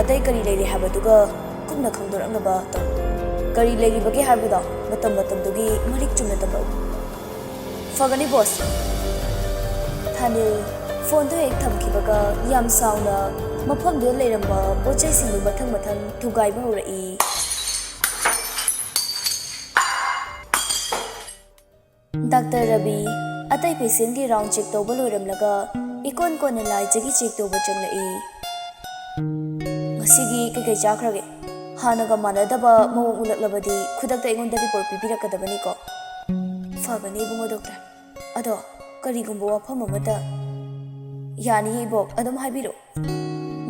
ꯑꯇꯩ ꯀꯔꯤ ꯂꯩꯔꯦ ꯍꯥꯏꯕꯗꯨꯒ ꯀꯨꯞꯅ ꯈꯪꯗꯣꯔꯛꯅꯕ ꯇꯧ꯫ ꯀꯔꯤ ꯂꯩꯔꯤꯕꯒꯦ ꯍꯥꯏꯕꯗꯣ ꯃꯇꯝ ꯃꯇꯝꯗꯨꯒꯤ ꯃꯔꯤꯛ ꯆꯨꯝꯅ ꯇꯝꯂꯛꯎ꯫" "ꯐꯒꯅꯤ ꯕꯣꯁ꯫" ꯊꯥꯅꯤꯜ ꯐꯣꯟꯗꯨ ꯍꯦꯛ ꯊꯝꯈꯤꯕꯒ ꯌꯥꯝ ꯁꯥꯎꯅ ꯃꯐꯝꯗꯨꯗ ꯂꯩꯔꯝꯕ ꯄꯣꯠ ꯆꯩꯁꯤꯡꯗꯨ ꯃꯊꯪ ꯃꯊꯪ ꯊꯨꯒꯥꯏꯕ ꯍꯧꯔꯛꯏ꯫ ꯗꯥꯛꯇꯔ ꯔꯕꯤ ꯑꯇꯩ ꯄꯦꯁꯦꯟꯒꯤ ꯔꯥꯎꯟ ꯆꯦꯛ ꯇꯧꯕ ꯂꯣꯏꯔꯝꯂꯒ ꯏꯀꯣꯟ ꯀꯣꯟꯅ ꯂꯥꯏꯖꯒꯤ ꯆꯦꯛ ꯇꯧꯕ ꯆꯪꯂꯛꯏ꯫ "ꯉꯁꯤꯒꯤ ꯀꯩꯀꯩ ꯆꯥꯈ꯭ꯔꯒꯦ? ꯍꯥꯟꯅꯒ ꯃꯥꯟꯅꯗꯕ ꯃꯑꯣꯡ ꯎꯠꯂꯛꯂꯕꯗꯤ ꯈꯨꯗꯛꯇ ꯑꯩꯉꯣꯟꯗ ꯔꯤꯄꯣꯔꯠ ꯄꯤꯕꯤꯔꯛꯀꯗꯕꯅꯤꯀꯣ?" "ꯐꯕꯅꯦ ꯏꯕꯨꯡꯉꯣ ꯗꯣꯛꯇꯔ꯫ ꯑꯗꯣ ꯀꯔꯤꯒꯨꯝꯕ ꯋꯥꯐꯝ ꯑꯃꯇ ꯌꯥꯅꯤꯌꯦ ꯏꯕꯣꯛ, ꯑꯗꯨꯝ ꯍꯥꯏꯕꯤꯔꯛꯑꯣ꯫"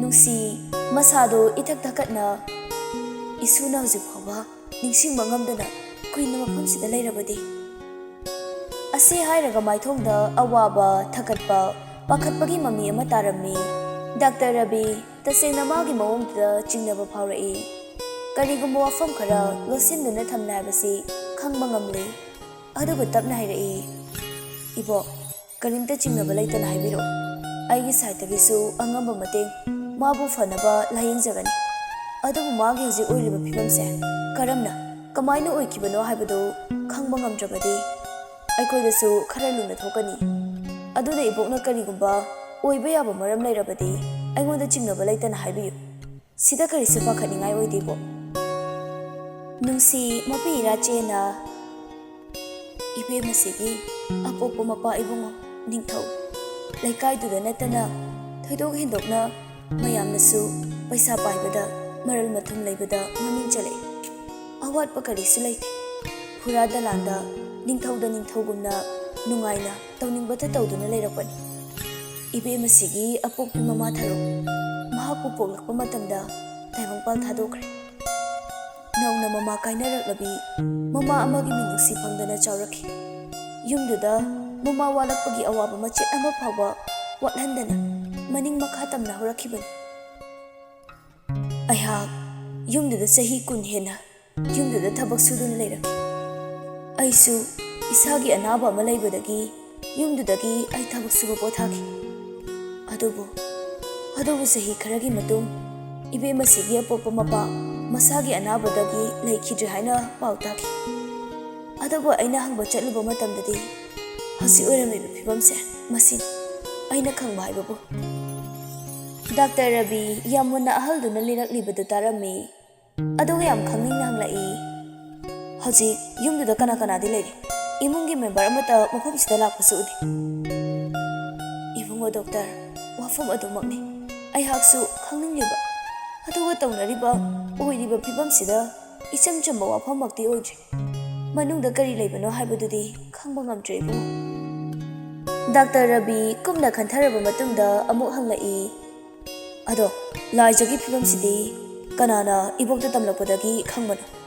ꯅꯨꯡꯁꯤ ꯃꯁꯥꯗꯨ ꯏꯊꯛ ꯊꯛꯀꯠꯅ, "ꯏꯁꯨꯅ ꯍꯧꯖꯤꯛ ꯐꯥꯎꯕ ꯅꯤꯡꯁꯤꯡꯕ ꯉꯝꯗꯅ ꯀꯨꯏꯅ ꯃꯐꯝꯁꯤꯗ ꯂꯩꯔꯕꯗꯤ?" ꯑꯁꯤ ꯍꯥꯏꯔꯒ ꯃꯥꯏꯊꯣꯡꯗ ꯑꯋꯥꯕ, ꯊꯀꯠꯄ, ꯄꯥꯈꯠꯄꯒꯤ ꯃꯃꯤ ꯑꯃ ꯇꯥꯔꯝꯃꯤ꯫ ꯗꯥꯛꯇꯔ ꯔꯕꯤ ꯇꯁꯦꯡꯅ ꯃꯥꯒꯤ ꯃꯑꯣꯡꯗꯨꯗ ꯆꯤꯡꯅꯕ ꯐꯥꯎꯔꯛꯏ꯫ ꯀꯔꯤꯒꯨꯝꯕ ꯋꯥꯐꯝ ꯈꯔ ꯂꯣꯠꯁꯤꯟꯗꯨꯅ ꯊꯝꯂꯦ ꯍꯥꯏꯕꯁꯤ ꯈꯪꯕ ꯉꯝꯂꯦ꯫ ꯑꯗꯨꯒ ꯇꯞꯅ ꯍꯥꯏꯔꯛꯏ, "ꯏꯕꯣꯛ, ꯀꯔꯤꯝꯇ ꯆꯤꯡꯅꯕ ꯂꯩꯇꯅ ꯍꯥꯏꯕꯤꯔꯛꯑꯣ꯫ ꯑꯩꯒꯤ ꯁꯥꯏꯠꯇꯒꯤꯁꯨ ꯑꯉꯝꯕ ꯃꯇꯦꯡ ꯃꯥꯕꯨ ꯐꯅꯕ ꯂꯥꯌꯦꯡꯖꯒꯅꯤ꯫ ꯑꯗꯨꯕꯨ ꯃꯥꯒꯤ ꯍꯧꯖꯤꯛ ꯑꯣꯏꯔꯤꯕ ꯐꯤꯕꯝꯁꯦ ꯀꯔꯝꯅ, ꯀꯃꯥꯏꯅ ꯑꯣꯏꯈꯤꯕꯅꯣ ꯍꯥꯏꯕꯗꯨ ꯈꯪꯕ ꯉꯝꯗ꯭ꯔꯕꯗꯤ ꯑꯩꯈꯣꯏꯗꯁꯨ ꯈꯔ ꯂꯨꯅ ꯊꯣꯛꯀꯅꯤ꯫ ꯑꯗꯨꯅ ꯏꯕꯣꯛꯅ ꯀꯔꯤꯒꯨꯝꯕ ꯑꯣꯏꯕ ꯌꯥꯕ ꯃꯔꯝ ꯂꯩꯔꯕꯗꯤ ꯑꯩꯉꯣꯟꯗ ꯆꯤꯡꯅꯕ ꯂꯩꯇꯅ ꯍꯥꯏꯕꯤꯌꯨ꯫ ꯁꯤꯗ ꯀꯔꯤꯁꯨ ꯄꯥꯈꯠꯅꯤꯡꯉꯥꯏ ꯑꯣꯏꯗꯦ ꯏꯕꯣꯛ꯫" ꯅꯨꯡꯁꯤ ꯃꯄꯤ ꯏꯔꯥ ꯆꯦꯅ, "ꯏꯕꯦꯝꯃꯁꯤꯒꯤ ꯑꯄꯣꯛꯄ ꯃꯄꯥ ꯏꯕꯨꯡꯉꯣ ꯅꯤꯡꯊꯧ ꯂꯩꯀꯥꯏꯗꯨꯗ ꯅꯠꯇꯅ ꯊꯣꯏꯗꯣꯛ ꯍꯦꯟꯗꯣꯛꯅ ꯃꯌꯥꯝꯅꯁꯨ ꯄꯩꯁꯥ ꯄꯥꯏꯕꯗ, ꯃꯔꯜ ꯃꯊꯨꯝ ꯂꯩꯕꯗ ꯃꯃꯤꯡ ꯆꯠꯂꯛꯏ꯫ ꯑꯋꯥꯠꯄ ꯀꯔꯤꯁꯨ ꯂꯩꯇꯦ꯫ ꯐꯨꯔꯥ ꯗꯂꯥꯟꯗ ꯅꯤꯡꯊꯧꯗ ꯅꯤꯡꯊꯧꯒꯨꯝꯅ ꯅꯨꯡꯉꯥꯏꯅ ꯇꯧꯅꯤꯡꯕꯇ ꯇꯧꯗꯨꯅ ꯂꯩꯔꯛꯄꯅꯤ꯫ ꯏꯕꯦꯝꯃꯁꯤꯒꯤ ꯑꯄꯣꯛꯄꯤ ꯃꯃꯥ ꯊꯔꯣ ꯃꯍꯥꯛꯄꯨ ꯄꯣꯛꯂꯛꯄ ꯃꯇꯝꯗ ꯇꯥꯏꯕꯪꯄꯥꯜ ꯊꯥꯗꯣꯛꯈ꯭ꯔꯦ꯫ ꯅꯧꯅ ꯃꯃꯥ ꯀꯥꯏꯅꯔꯛꯂꯕꯤ ꯃꯃꯥ ꯑꯃꯒꯤ ꯃꯤꯅꯨꯡꯁꯤ ꯐꯪꯗꯅ ꯆꯥꯎꯔꯛꯈꯤ꯫ ꯌꯨꯝꯗꯨꯗ ꯃꯃꯥ ꯋꯥꯠꯂꯛꯄꯒꯤ ꯑꯋꯥꯕ ꯃꯆꯦꯠ ꯑꯃ ꯐꯥꯎꯕ ꯋꯥꯠꯍꯟꯗꯅ ꯃꯅꯤꯡ ꯃꯈꯥ ꯇꯝꯅ ꯍꯧꯔꯛꯈꯤꯕꯅꯤ꯫ ꯑꯩꯍꯥꯛ ꯌꯨꯝꯗꯨꯗ ꯆꯍꯤ ꯀꯨꯟ ꯍꯦꯟꯅ ꯌꯨꯝꯗꯨꯗ ꯊꯕꯛ ꯁꯨꯗꯨꯅ ꯂꯩꯔꯛꯈꯤ꯫ ꯑꯩꯁꯨ ꯏꯁꯥꯒꯤ ꯑꯅꯥꯕ ꯑꯃ ꯂꯩꯕꯗꯒꯤ ꯌꯨꯝꯗꯨꯗꯒꯤ ꯑꯩ ꯊꯕꯛ ꯁꯨꯕ ꯄꯣꯊꯥꯈꯤ꯫ ꯑꯗꯨꯕꯨ, ꯑꯗꯨꯕꯨ ꯆꯍꯤ ꯈꯔꯒꯤ ꯃꯇꯨꯡ ꯏꯕꯦꯝꯃꯁꯤꯒꯤ ꯑꯄꯣꯛꯄ ꯃꯄꯥ ꯃꯁꯥꯒꯤ ꯑꯅꯥꯕꯗꯒꯤ ꯂꯩꯈꯤꯗ꯭ꯔꯦ ꯍꯥꯏꯅ ꯄꯥꯎ ꯇꯥꯈꯤ꯫ ꯑꯗꯨꯕꯨ ꯑꯩꯅ ꯍꯪꯕ ꯆꯠꯂꯨꯕ ꯃꯇꯝꯗꯗꯤ ꯍꯧꯖꯤꯛ ꯑꯣꯏꯔꯝꯂꯤꯕ ꯐꯤꯕꯝꯁꯦ ꯃꯁꯤꯅꯤ꯫ ꯑꯩꯅ ꯈꯪꯕ ꯍꯥꯏꯕꯕꯨ, ꯗꯥꯛꯇꯔ ꯔꯕꯤ ꯌꯥꯝ ꯃꯨꯟꯅ ꯑꯍꯜꯗꯨꯅ ꯂꯤꯔꯛꯂꯤꯕꯗꯨ ꯇꯥꯔꯝꯃꯤ꯫ ꯑꯗꯨꯒ ꯌꯥꯝ ꯈꯪꯅꯤꯡꯅ ꯍꯪꯂꯛꯏ, "ꯍꯧꯖꯤꯛ ꯌꯨꯝꯗꯨꯗ ꯀꯅꯥ ꯀꯅꯥꯗꯤ ꯂꯩꯔꯤ? ꯏꯃꯨꯡꯒꯤ ꯃꯦꯝꯕꯔ ꯑꯃꯠꯇ ꯃꯐꯝꯁꯤꯗ ꯂꯥꯛꯄꯁꯨ ꯎꯗꯦ꯫" "ꯏꯕꯨꯡꯉꯣ ꯗꯣꯛꯇꯔ, ꯋꯥꯐꯝ ꯑꯗꯨꯃꯛꯅꯤ ꯑꯩꯍꯥꯛꯁꯨ ꯈꯪꯅꯤꯡꯂꯤꯕ꯫ ꯑꯗꯨꯒ ꯇꯧꯅꯔꯤꯕ, ꯑꯣꯏꯔꯤꯕ ꯐꯤꯕꯝꯁꯤꯗ ꯏꯆꯝ ꯆꯝꯕ ꯋꯥꯐꯝꯃꯛꯇꯤ ꯑꯣꯏꯗ꯭ꯔꯤ꯫ ꯃꯅꯨꯡꯗ ꯀꯔꯤ ꯂꯩꯕꯅꯣ ꯍꯥꯏꯕꯗꯨꯗꯤ ꯈꯪꯕ ꯉꯝꯗ꯭ꯔꯦ, ꯏꯕꯨꯡꯉꯣ꯫" ꯗꯥꯛꯇꯔ ꯔꯕꯤ ꯀꯨꯞꯅ ꯈꯟꯊꯔꯕ ꯃꯇꯨꯡꯗ ꯑꯃꯨꯛ ꯍꯪꯂꯛꯏ, "ꯑꯗꯣ, ꯂꯥꯏꯖꯒꯤ ꯐꯤꯕꯝꯁꯤꯗꯤ ꯀꯅꯥꯅ ꯏꯕꯣꯛꯇ ꯇꯝꯂꯛꯄꯗꯒꯤ ꯈꯪꯕꯅꯣ?"